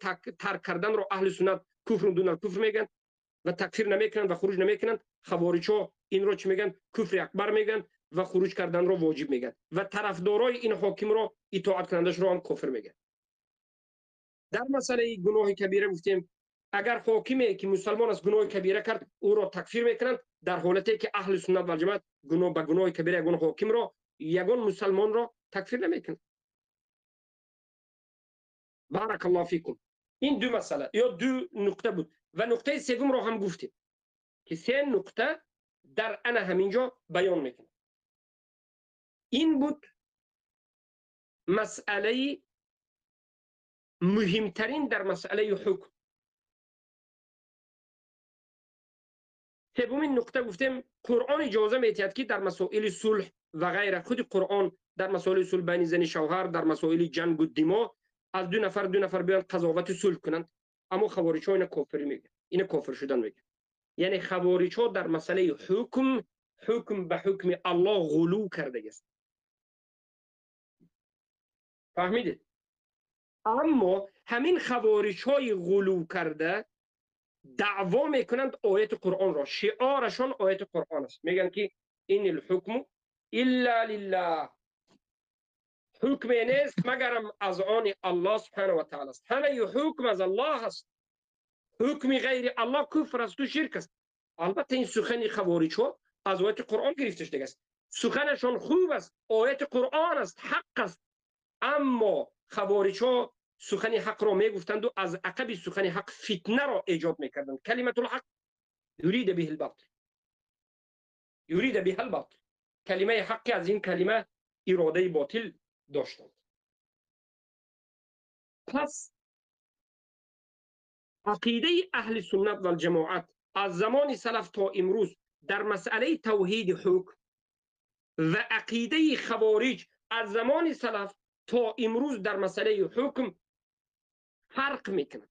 тарк карданро аҳли суннат куфр дунал куфр мегӯянд ва такфир намекунанд ва хуруҷ намекунанд. Хавориҷҳо инро чӣ мегӯянд? Куфри акбар мегӯянд ва хуруҷ карданро воҷиб мегӯянд ва тарафдорои ин ҳокимро, итоаткунандашро ҳам кофир мегӯянд. Дар масъалаи гуноҳи кабира гуфтем, агар ҳокиме ки мусалмон аст, гуноҳи кабира кард, ӯро такфир мекунанд, дар ҳолате ки аҳли суннат валҷамоат гуноҳ ба гуноҳи кабира ягон ҳокимро, ягон мусалмонро такфир намекунанд. بارك الله فيكم. Ин ду масъала ё ду нуқта буд ва нуқтаи севумро ҳам гуфтем, ки се нуқта дар ана ҳамин ҷо баён мекунад. Ин буд масъалаи муҳимтарин дар масъалаи ҳукм. Севумин нуқта гуфтем, Қуръон иҷоза метиҳад, ки дар масоили сулҳ ва ғайра, худи Қуръон дар масоили сулҳ байни зани шавҳар, дар масоили ҷангу димо аз ду нафар, ду нафар биёянд, қазовати сулҳ кунанд. Аммо хавориҷҳо ина кофирӣ мегӯянд, ина кофир шудан мегӯянд. Яъне хавориҷҳо дар масъалаи ҳукм, ҳукм ба ҳукми Аллоҳ ғулув кардагист. Фаҳмидед? Аммо ҳамин хавориҷҳои ғулув карда даъво мекунанд ояти Қуръонро, шиорашон ояти Қуръон аст. Мегӯянд, ки إن الحكم إلا لله, ҳукме нест, магарам аз они Аллоҳ سبحانه وتعالى аст. Ҳамаи ҳукм аз Аллоҳ аст, ҳукми ғайри Аллоҳ куфр асту ширк аст. Албатта, ин сухани хавориҷҳо аз ояти Қуръон гирифта шудааст. Суханашон хуб аст, ояти Қуръон аст, ҳақ аст, аммо хавориҷҳо сухани ҳақро мегуфтанду аз ақаби сухани ҳақ фитнаро эҷод мекарданд. كلمة الحق يريد به الباطل، يريد بها الباطل. Калимаи ҳаққи аз ин калима иродаи ботил доштанд. Пас ақидаи аҳли суннат валҷамоат аз замони салаф то имрӯз дар масъалаи тавҳиди ҳукм ва ақидаи хавориҷ аз замони салаф то имрӯз дар масъалаи ҳукм фарқ мекунад.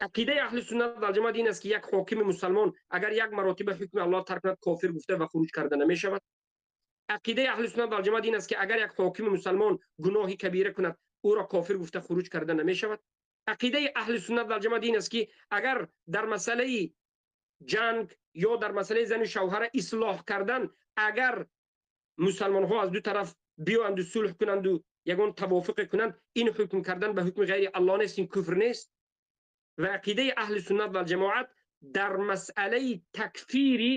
Ақидаи аҳли суннат валҷамоат ин аст, ки як ҳокими мусалмон агар як маротиба ҳукми Аллоҳ тарк кунад, кофир гуфта ва хуруҷ карда намешавад. Ақидаи аҳли суннат валҷамоат ин аст, ки агар як ҳокими мусалмон гуноҳи кабира кунад, ӯро кофир гуфта хуруҷ карда намешавад. Ақидаи аҳли суннат валҷамоат ин аст, ки агар дар масъалаи ҷанг ё дар масъалаи зану шавҳара ислоҳ кардан, агар мусалмонҳо аз ду тараф биёянду сулҳ кунанду ягон тавофуқе кунанд, ин ҳукм кардан ба ҳукми ғайри Аллоҳ нест, ин куфр нест. Ва ақидаи аҳли суннат валҷамоат дар масъалаи такфири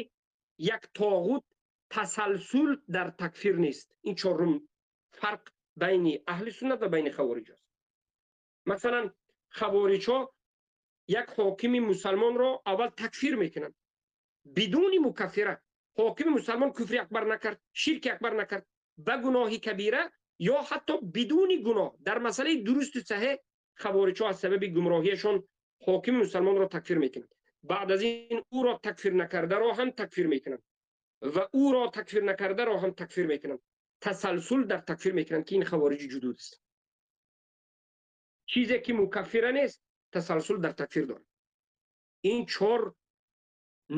як тоғут тасалсул дар такфир нест. Ин чорум фарқ байни аҳли суннат ва байни хавориҷ аст. Масалан, хавориҷҳо як ҳокими мусалмонро аввал такфир мекунанд бидуни мукаффира. Ҳокими мусалмон куфри акбар накард, ширки акбар накард, ба гуноҳи кабира ё ҳатто бидуни гуноҳ, дар масъалаи дурусту саҳеҳ хавориҷҳо аз сабаби гумроҳиашон ҳокими мусалмонро такфир мекунанд. Баъд аз ин ӯро такфир накардаро ҳам такфир мекунанд ва ӯро такфир накардаро ҳам такфир мекунанд, тасалсул дар такфир мекунанд, ки ин хавориҷи ҷудуд аст. Чизе ки мукаффира нест, тасалсул дар такфир дорад. Ин чор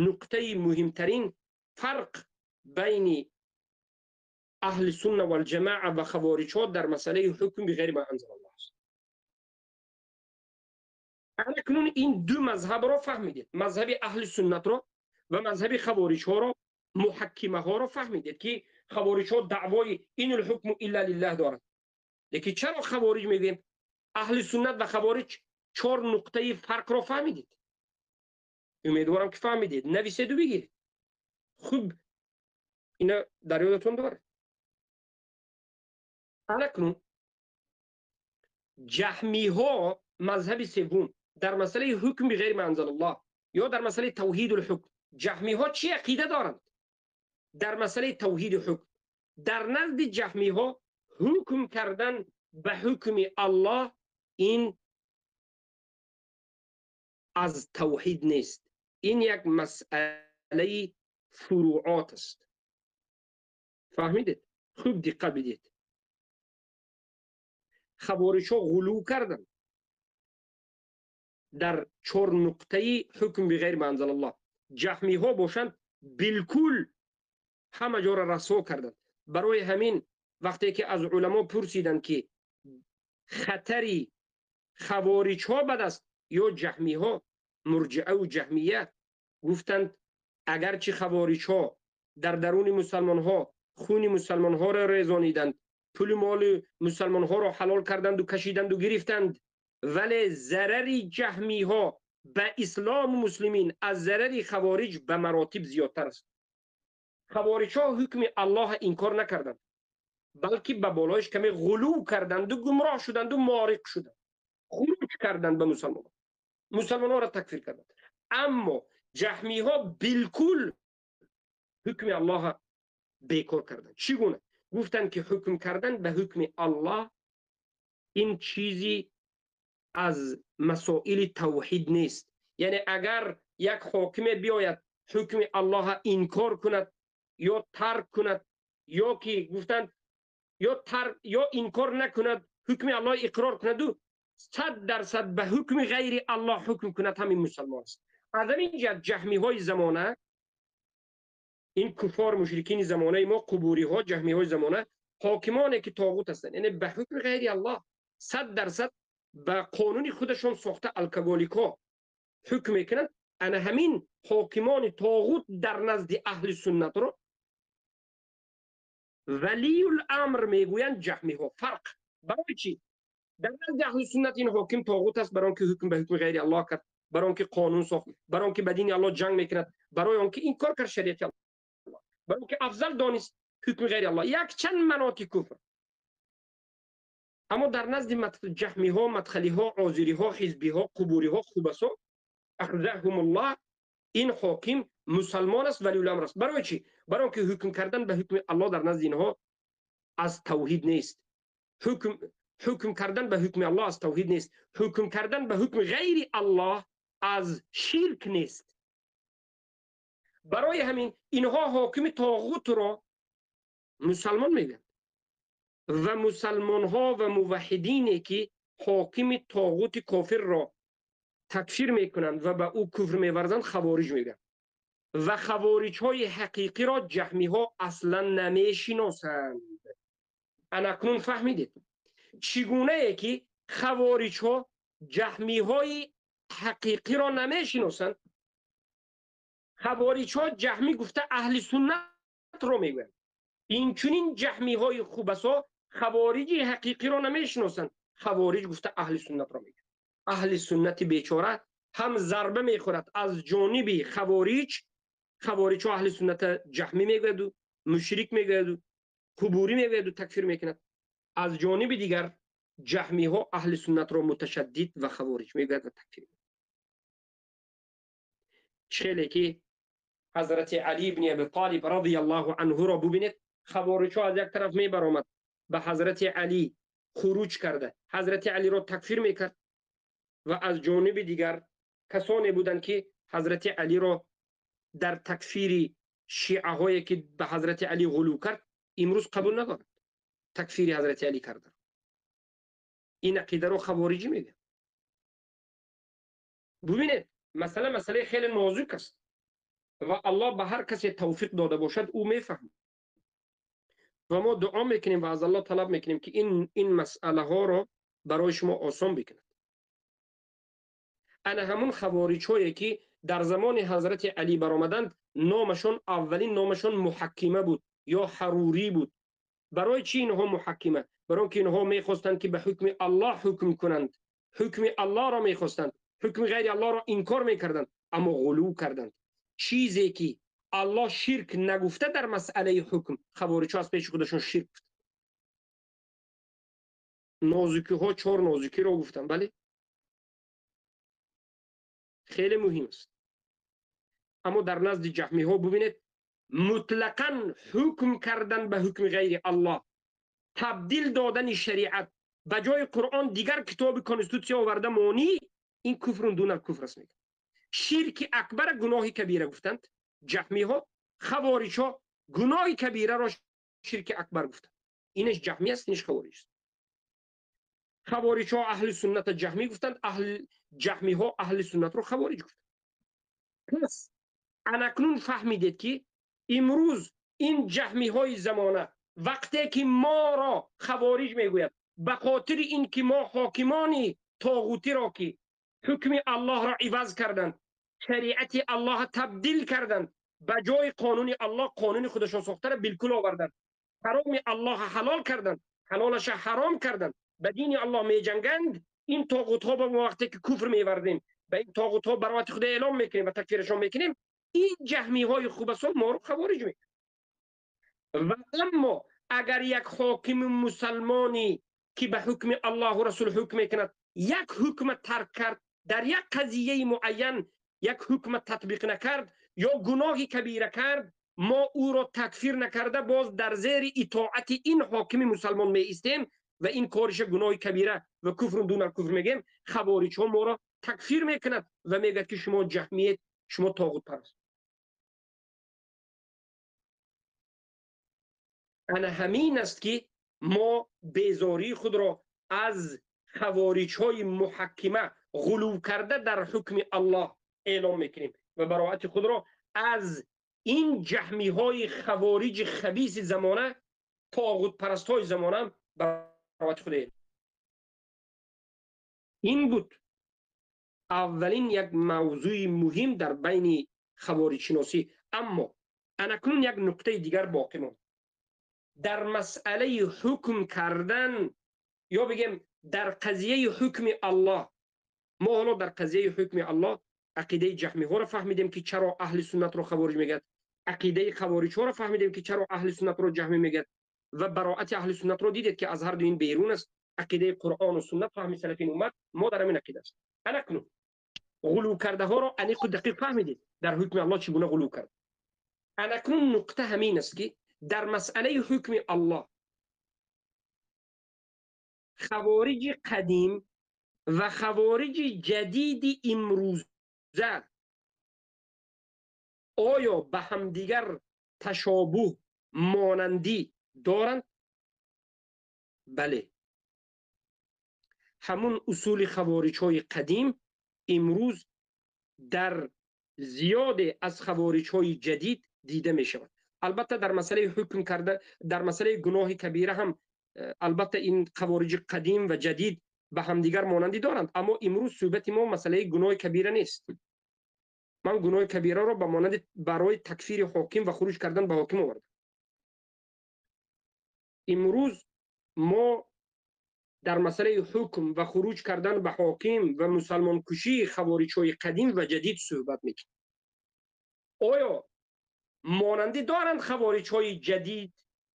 нуқтаи муҳимтарин фарқ байни аҳли сунна валҷамоа ва хавориҷҳо дар масъалаи ҳукм بغير ما أنزل الله аст. Акнун ин ду мазҳабро фаҳмидед, мазҳаби аҳли суннатро ва мазҳаби хавориҷҳоро, муҳаккимаҳоро фаҳмидед, ки хавориҷҳо даъвои إن الحكم إلا لله доранд. Лекин чаро хавориҷ мегӯем? Аҳли суннат ва хавориҷ чор нуқтаи фарқро фаҳмидед. Умедворам, ки фаҳмидед. Нависеду бигиред хуб, ина дар ёдатон доред. Акнун ҷаҳмиҳо, мазҳаби севум дар масъалаи ҳукм بغير ما أنزل الله ё дар масъалаи توحيد الحكم, ҷаҳмиҳо чӣ ақида доранд дар масъалаи тавҳиди ҳукм? Дар назди ҷаҳмиҳо ҳукм кардан ба ҳукми Аллоҳ ин аз тавҳид нест. Ин як масъалаи фуруот аст. Фаҳмидед? Хуб диққат бидиҳед. Хавориҷҳо ғулув карданд дар чор нуқтаи ҳукм биғайри ма анзалаллоҳ. Ҷаҳмиҳо бошанд билкул ҳама ҷоро расво карданд. Барои ҳамин вақте ки аз уламо пурсиданд, ки хатари хавориҷҳо бад аст ё ҷаҳмиҳо, мурҷиаву ҷаҳмия, гуфтанд агарчи хавориҷҳо дар даруни мусалмонҳо хуни мусалмонҳоро резониданд, пули моли мусалмонҳоро ҳалол карданду кашиданду гирифтанд, вале зарари ҷаҳмиҳо ба ислому муслимин аз зарари хавориҷ ба маротиб зиёдтар аст. Хавориҷҳо ҳукми Аллоҳ инкор накарданд, балки ба болоиш каме ғулув карданду гумроҳ шуданду мориқ шуданд, хуруҷ карданд ба мусалмонҳо, мусалмонҳоро такфир карданд. Аммо ҷаҳмиҳо билкул ҳукми Аллоҳ бекор карданд. Чӣ гуна? Гуфтанд, ки ҳукм кардан ба ҳукми Аллоҳ ин чизи аз масоили тавҳид нест. Яъне агар як ҳокиме биёяд ҳукми Аллоҳ инкор кунад ё тарк кунад, ё ки гуфтанд ё тарк ё инкор накунад, ҳукми Аллоҳ иқрор кунаду 100% ба ҳукми ғайри Аллоҳ ҳукм кунад, ҳамин мусалмон аст. Аз ҳамин ҷиҳат ҷаҳмиҳои замона, ин куффор мушрикини замонаи мо, қубуриҳо, ҷаҳмиҳои замона, ҳокимоне ки тоғут ҳастанд, яъне ба ҳукми ғайри Аллоҳ 100% ба қонуни худашон сохта алкоголикҳо ҳукм мекунанд. Ана ҳамин ҳокимони тоғут дар назди аҳли суннатро валиюл амр мегӯянд ҷаҳмиҳо. Фарқ барои чӣ? Дар назди аҳли суннат ин ҳоким тоғут аст, барои он ки ҳукм ба ҳукми ғайри Аллоҳ кард, барои он ки қонун сохт, барои он ки ба дини Аллоҳ ҷанг мекунад, барои он ки инкор кард шариати Аллоҳ, барои он ки афзал донист ҳукми ғайри Аллоҳ, якчанд маноти куфр. Аммо дар назди ҷаҳмиҳо, мадхалиҳо, озириҳо, ҳизбиҳо, қубуриҳо, хубасо ахзаҳумуллоҳ, ин ҳоким мусалмон аст, валиюламр аст. Барои чӣ? Барои он ки ҳукм кардан ба ҳукми Аллоҳ дар назди инҳо аз тавҳид нест. Ҳукм кардан ба ҳукми Аллоҳ аз тавҳид нест. Ҳукм кардан ба ҳукми ғайри Аллоҳ аз ширк нест. Барои ҳамин инҳо ҳокими тоғутро мусалмон мегӯянд ва мусалмонҳо ва муваҳҳидине ки ҳокими тоғути кофирро такфир мекунанд ва ба ӯ куфр меварзанд, хавориҷ мегӯянд. Ва хавориҷҳои ҳақиқиро ҷаҳмиҳо аслан намешиносанд. Анакнун фаҳмидед чӣ гунае ки хавориҷҳо ҷаҳмиҳои ҳақиқиро намешиносанд. Хавориҷҳо ҷаҳмӣ гуфта аҳли суннатро мегӯянд. Инчунин ҷаҳмиҳои хубасо хавориҷи ҳақиқиро намешиносанд, хавориҷ гуфта аҳли суннатро мегӯянд. Аҳли суннати бечора ҳам зарба мехӯрад аз ҷониби хавориҷ. Хавориҷҳо аҳли сунната ҷаҳмӣ мегӯяду мушрик мегӯяду қубурӣ мегӯяду такфир мекунад. Аз ҷониби дигар ҷаҳмиҳо аҳли суннатро муташаддид ва хавориҷ мегӯяд ва такфир мекунад. Хеле ки ҳазрати Али ибни Аби Толиб радияллоҳу анҳуро бубинед, хавориҷҳо аз як тараф мебаромад ба ҳазрати Али хуруҷ карда, ҳазрати Алиро такфир мекард ва аз ҷониби дигар касоне буданд ки ҳазрати Алиро дар такфири шиаҳое ки ба ҳазрати Али ғулув кард имрӯз қабул надоранд такфири ҳазрати Али кардан. Ин ақидаро хавориҷӣ мегӯянд. Бубинед, масъала масъалаи хеле нозук аст ва Аллоҳ ба ҳар касе тавфиқ дода бошад, ӯ мефаҳмад. Ва мо дуо мекунем ва аз Аллоҳ талаб мекунем, ки ин масъалаҳоро барои шумо осон бикунад. Ана ҳамун хавориҷҳое ки дар замони ҳазрати Али баромаданд, номашон аввалин номашон муҳаккима буд ё ҳарурӣ буд. Барои чӣ инҳо муҳаккима? Барои он ки инҳо мехостанд ки ба ҳукми Аллоҳ ҳукм кунанд, ҳукми Аллоҳро мехостанд, ҳукми ғайри Аллоҳро инкор мекарданд, аммо ғулув карданд. Чизе ки Аллоҳ ширк нагуфта дар масъалаи ҳукм, хавориҷҳо аз пеши худашон ширк гуфтанд. Нозукиҳо, чор нозукиро гуфтам, бале? Хеле муҳим аст. Аммо дар назди ҷаҳмиҳо бубинед, мутлақан ҳукм кардан ба ҳукми ғайри Аллоҳ, табдил додани шариат ба ҷои Қуръон дигар китоби конститутсия оварда монӣ, ин куфрун дунал куфр аст мегӯяд. Ширки акбара гуноҳи кабира гуфтанд ҷаҳмиҳо, хавориҷҳо гуноҳи кабираро ширки акбар гуфтанд. Инаш ҷаҳмӣ аст, инаш хавориҷ аст. Хавориҷҳо аҳли сунната ҷаҳмӣ гуфтанд, аҳли ҷаҳмиҳо аҳли суннатро хавориҷ гуфтанд. Пас анакнун фаҳмидед ки имрӯз ин ҷаҳмиҳои замона вақте ки моро хавориҷ мегӯяд, ба хотири ин ки мо ҳокимони тоғутиро ки ҳукми Аллоҳро иваз карданд, шариати Аллоҳро табдил карданд, ба ҷои қонуни Аллоҳ қонуни худашон сохтаро билкул оварданд, ҳароми Аллоҳро ҳалол карданд, ҳалолашро ҳаром карданд, ба дини Аллоҳ меҷанганд. Ин тоғутҳо ба мо вақте ки куфр мевардем, ба ин тоғутҳо бароати худо эълом мекунем ва такфирашон мекунем, ин ҷаҳмиҳои хубасон моро хавориҷ мекунанд. Ва аммо агар як ҳокими мусалмонӣ ки ба ҳукми Аллоҳу расул ҳукм мекунад, як ҳукма тарк кард, дар як қазияи муайян як ҳукма татбиқ накард ё гуноҳи кабира кард, мо ӯро такфир накарда боз дар зери итоати ин ҳокими мусалмон меистем ва ин кориша гуноҳи кабира ва куфрун дунал куфр мегӯем, хавориҷҳо моро такфир мекунад ва мегӯяд ки шумо ҷаҳмиед, шумо тоғутпараст. Ана ҳамин аст ки мо безории худро аз хавориҷҳои муҳаккима ғулув карда дар ҳукми Аллоҳ эълом мекунем ва бароати худро аз ин ҷаҳмиҳои хавориҷи хабиси замона, тоғутпарастҳои замона бароати худ эълом. Ин буд аввалин як мавзӯи муҳим дар байни хавориҷшиносӣ. Аммо анакнун як нуқтаи дигар боқӣ монд. Дар масъалаи ҳукм кардан ё бигем дар қазияи ҳукми Аллоҳ, мо ҳоло дар қазияи ҳукми Аллоҳ ақидаи ҷаҳмиҳоро фаҳмидем ки чаро аҳли суннатро хавориҷ мегӯяд, ақидаи хавориҷҳоро фаҳмидем ки чаро аҳли суннатро ҷаҳмӣ мегӯяд ва бароати аҳли суннатро дидед ки аз ҳар ду ин берун аст. Ақидаи Қуръону суннат, фаҳми салафин уммат, мо дар ҳамин ақида аст. Анакнун ғулув кардаҳоро аниқу дақиқ фаҳмидед дар ҳукми Аллоҳ чӣ гуна ғулув кард. Анакнун нуқта ҳамин аст ки дар масъалаи ҳукми Аллоҳ хавориҷи қадим ва хавориҷи ҷадиди имрӯза оё ба ҳамдигар ташобуҳ монандӣ доранд? Бале, ҳамун усули хавориҷҳои қадим имрӯз дар зиёде аз хавориҷҳои ҷадид дида мешавад. Албатта дар масъалаи ҳукм карда, дар масъалаи гуноҳи кабира ҳам албатта ин хавориҷи қадим ва ҷадид ба ҳамдигар монандӣ доранд, аммо имрӯз суҳбати мо масъалаи гуноҳи кабира нест. Ман гуноҳи кабираро ба монанди барои такфири ҳоким ва хуруҷ кардан ба ҳоким овардам. Имрӯз мо дар масъалаи ҳукм ва хуруҷ кардан ба ҳоким ва мусалмонкушии хавориҷҳои қадим ва ҷадид суҳбат мекунем. Оё монандӣ доранд хавориҷҳои ҷадид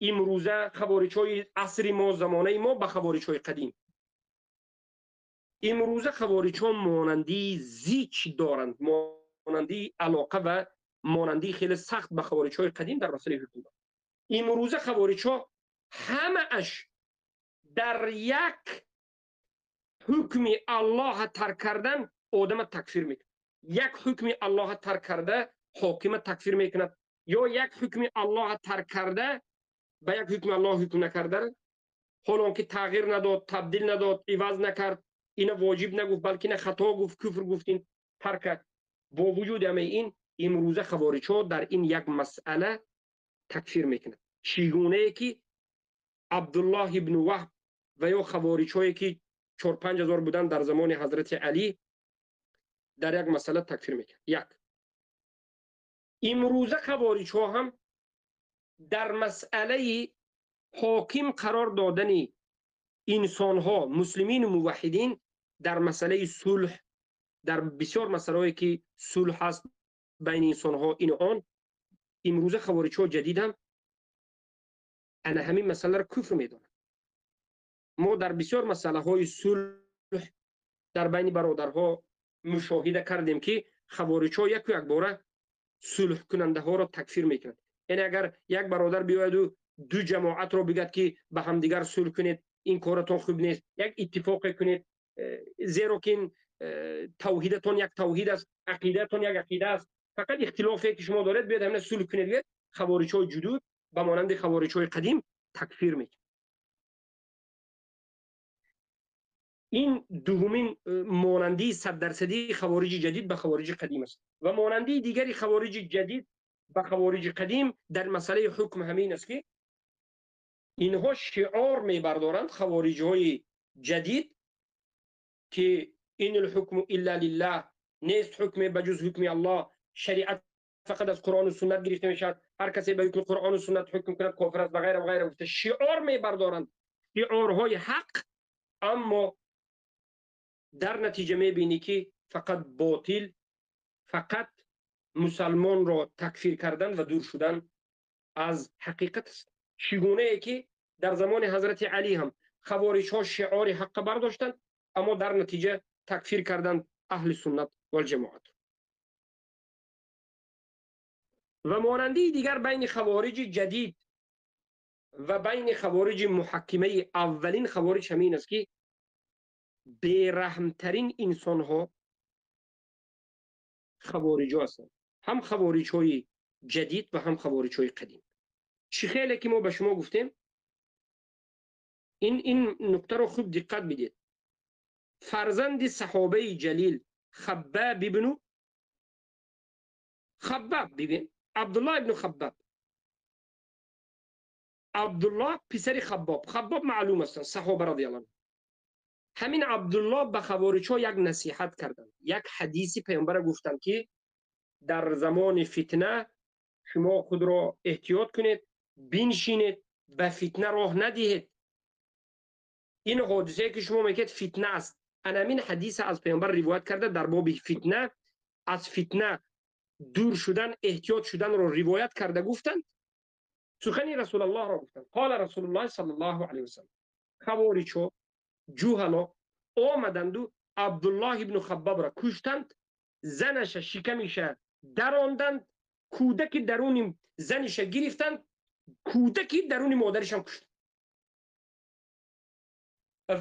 имрӯза, хавориҷҳои асри мо, замонаи мо ба хавориҷҳои қадим? Имрӯза хавориҷҳо монандии зич доранд, монандии алоқа ва монандии хеле сахт ба хавориҷҳои қадим дар масъалаи ҳукм доранд. Имрӯза хавориҷҳо ҳамааш дар як ҳукми Аллоҳ тарк кардан одама такфир мекунад. Як ҳукми Аллоҳ тарк карда ҳокима такфир мекунад, ё як ҳукми Аллоҳ тарк карда ба як ҳукми Аллоҳ ҳукм накарда, ҳолон ки тағйир надод, табдил надод, иваз накард, ина воҷиб нагуфт, балки ина хато гуфт, куфр гуфт, ин тарк кард. Бо вуҷуди ҳамаи ин имрӯза хавориҷҳо дар ин як масъала такфир мекунад. Чӣ гунае ки Абдуллоҳ ибн Ваҳб ва ё хавориҷҳое ки 4-5 ҳазор буданд дар замони ҳазрати Алӣ дар як масъала такфир мекард. Як. Имрӯза хавориҷҳо ҳам дар масъалаи ҳоким қарор додани инсонҳо, муслимину муваҳҳидин, дар масъалаи сулҳ, дар бисёр масъалаҳое ки сулҳ ҳаст байни инсонҳо ину он, имрӯза хавориҷҳо ҷадид ҳам ана ҳамин масъаларо куфр медонанд. Мо дар бисёр масъалаҳои сулҳ дар байни бародарҳо мушоҳида кардем ки хавориҷҳо яку якбора сулҳкунандаҳоро такфир мекунанд. Яъне агар як бародар биёяду ду ҷамоатро бигӯяд ки ба ҳамдигар сулҳ кунед, ин коратон хуб нест, як иттифоқе кунед, зеро ки ин тавҳидатон як тавҳид аст, ақидатон як ақида аст, фақат ихтилофе ки шумо доред, биёед ҳамина сулҳ кунед. Биёед хавориҷҳои ҷудуд ба монанди хавориҷҳои қадим такфир мекунад. Ин дуввумин монандии 100% хавориҷи ҷадид ба хавориҷи қадим аст. Ва монандии дигари хавориҷи ҷадид ба хавориҷи қадим дар масъалаи ҳукм ҳамин аст ки инҳо шиор мебардоранд хавориҷҳои ҷадид ки ин алҳукму илла лиллаҳ, нест ҳукме ба ҷуз ҳукми Аллоҳ, шариат фақат аз Қуръону суннат гирифта мешавад, ҳар касе ба ҳукми Қуръону суннат ҳукм кунад кофир аст ва ғайра ва ғайра гуфта шиор мебардоранд, шиорҳои ҳақ, аммо дар натиҷа мебинӣ ки фақат ботил, фақат мусалмонро такфир кардан ва дур шудан аз ҳақиқат аст. Чӣ гунае ки дар замони ҳазрати Алӣ ҳам хавориҷҳо шиори ҳаққа бардоштанд, аммо дар натиҷа такфир карданд аҳли суннат валҷамоат. Ва монандии дигар байни хавориҷи ҷадид ва байни хавориҷи муҳаккимаи аввалин хавориҷ ҳамин аст ки бераҳмтарин инсонҳо хавориҷҳо ҳастанд, ҳам хавориҷҳои ҷадид ва ҳам хавориҷҳои қадим. Чӣ хеле ки мо ба шумо гуфтем, ин нуктаро хуб диққат бидед. Фарзанди саҳобаи ҷалил Хаббаб ибну Хаббаб, бибин, Абдуллоҳ ибну Хаббаб, Абдуллоҳ писари Хаббоб, Хаббоб маълум ҳастанд, саҳоба радиаллоҳу анҳу. Ҳамин Абдуллоҳ ба хавориҷҳо як насиҳат карданд, як ҳадиси паёмбара гуфтанд ки дар замони фитна шумо худро эҳтиёт кунед, биншинед, ба фитна роҳ надиҳед. Ин ҳодисае ки шумо мегӯед фитна аст, ана ҳамин ҳадиса аз паёмбар ривоят карда дар боби фитна, аз фитна дур шудан, эҳтиёт шуданро ривоят карда гуфтанд, сухани Расулаллоҳро гуфтанд. Қола Расулуллоҳ саллаллоҳу алайҳи васаллам, хавориҷҳо ҷуҳало омаданду Абдуллоҳ ибну Хаббабро куштанд, занаша шикамиша даронданд, кӯдаки даруни заниша гирифтанд, кӯдаки даруни модаришам куштанд.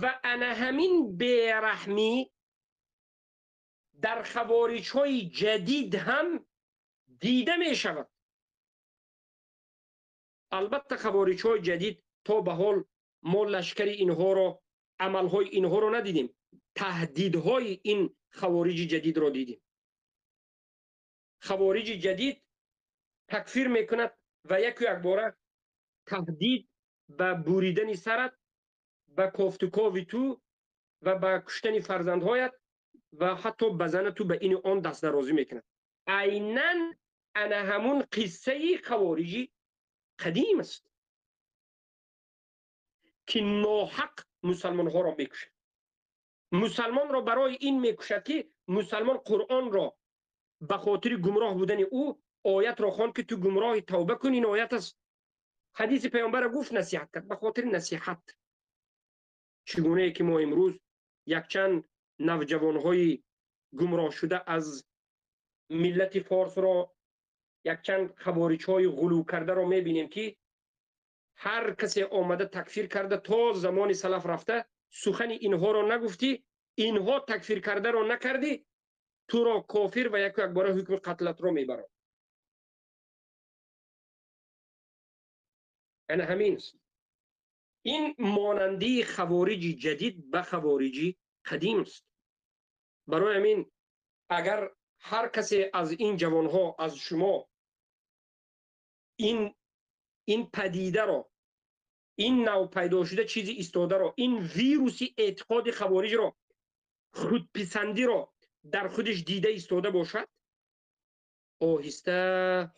Ва ана ҳамин бераҳмӣ дар хавориҷҳои ҷадид ҳам дида мешавад. Албатта хавориҷҳои ҷадид то ба ҳол мо лашкари инҳоро, амалҳои инҳоро надидем, таҳдидҳои ин хавориҷи ҷадидро дидем. Хавориҷи ҷадид такфир мекунад ва яку якбора таҳдид ба буридани сарат, ба кофтукови ту ва ба куштани фарзандҳоят ва ҳатто ба зана ту ба ини он дастдарозӣ мекунад. Айнан ана ҳамун қиссаи хавориҷи қадим аст ки ноҳақ мусалмонҳоро мекушад. Мусалмонро барои ин мекушад ки мусалмон Қуръонро ба хотири гумроҳ будани ӯ оятро хонд ки ту гумроҳи, тавба кун, ин оят аст. Ҳадиси паёмбарро гуфт, насиҳат кард ба хотири насиҳат. Чӣ гунае ки мо имрӯз якчанд навҷавонҳои гумроҳ шуда аз миллати форсро, якчанд хавориҷҳои ғулӯ кардаро мебинем ки ҳар касе омада такфир карда, то замони салаф рафта сухани инҳоро нагуфтӣ, инҳо такфир кардаро накардӣ, туро кофир ва яку якбора ҳукми қатлатро мебарад. Ана ҳамин аст. Ин монандии хавориҷи ҷадид ба хавориҷи қадим аст. Барои ҳамин агар ҳар касе аз ин ҷавонҳо, аз шумо ин падидаро, ин нав пайдо шуда чизи истодаро, ин вируси эътиқоди хавориҷро, худписандиро дар худаш дида истода бошад, оҳиста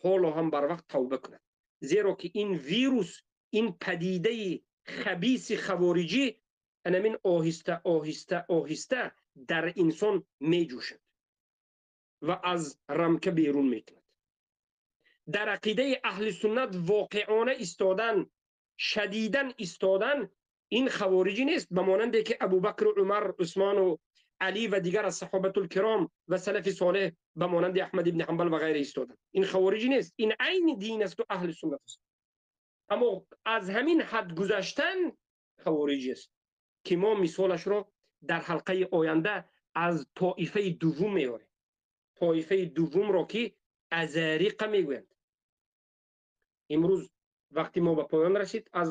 ҳоло ҳам барвақт тавба кунад. Зеро ки ин вирус, ин падидаи хабиси хавориҷӣ анамин оҳиста оҳиста оҳиста дар инсон меҷӯшад ва аз рамка берун мекунад. Дар ақидаи аҳли суннат воқеона истодан, шадидан истодан, ин хавориҷӣ нест, ба монанде ки Абубакру Умар, Усмону Алӣ ва дигар аз саҳобатул киром ва салафи солеҳ ба монанди Аҳмад ибни Ҳанбал ва ғайра истоданд. Ин хавориҷӣ нест, ин айни дин асту аҳли суннат аст. Аммо аз ҳамин ҳад гузаштан хавориҷӣ аст. ки мо мисолашро дар ҳалқаи оянда аз тоифаи дуввум меорем. Тоифаи дуввумро ки азариқа мегӯянд. Имрӯз вақти мо ба поён расид аз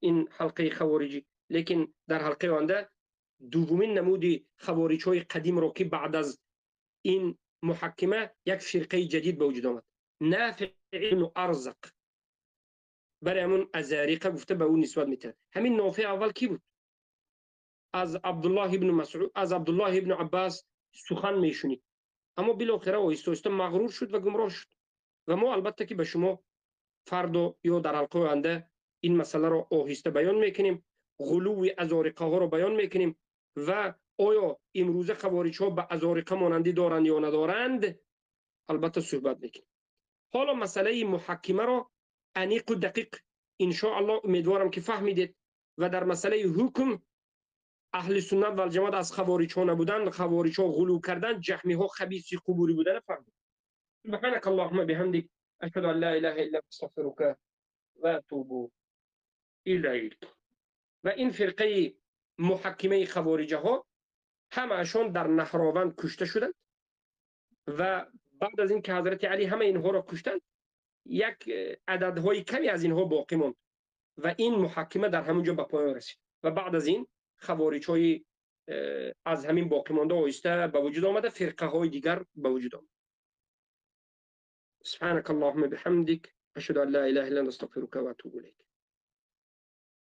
ин ҳалқаи хавориҷӣ, лекин дар ҳалқаи оянда дуввумин намуди хавориҷҳои қадимро, ки баъд аз ин муҳаккима як фирқаи ҷадид ба вуҷуд омад, Нафиъ ибну Арзақ, барои ҳамун азариқа гуфта ба ӯ нисбат метиҳад. Ҳамин Нофеъ аввал кӣ буд? Аз Абдуллоҳ ибну Масъуд, аз Абдуллоҳ ибну Аббас сухан мешунид, аммо билохира оҳиста оҳиста мағрур шуд ва гумроҳ шуд. Ва мо албатта ки ба шумо фардо ё дар ҳалқаи оянда ин масъаларо оҳиста баён мекунем, ғулуви азориқаҳоро баён мекунем ва оё имрӯза хавориҷҳо ба азориқа монандӣ доранд ё надоранд, албатта суҳбат мекунем. Ҳоло масъалаи муҳаккимаро аниқу дақиқ иншоаллоҳ умедворам ки фаҳмидед ва дар масъалаи ҳукм аҳли суннат валҷамоат аз хавориҷҳо набуданд, хавориҷҳо ғулув карданд, ҷаҳмиҳо хабиси қубурӣ будана фаҳмид. سبحانك اللهم بحمدك أشهد أن لا إله إلا أنت أستغفرك وأتوب إليك. و این فرقه محکمه خوارجه ها همه‌شان در نهراوند کشته شدند و بعد از این که حضرت علی همه اینها را کشتند، یک عددهای کمی از اینها باقی ماند و این محکمه در همونجا به پایان رسید و بعد از این خوارج های از همین باقی مانده آهسته به وجود آمده، فرقه های دیگر به وجود آمد. سبحانك اللهم بحمدك أشهد أن لا إله إلا أنت أستغفرك وأتوب إليك.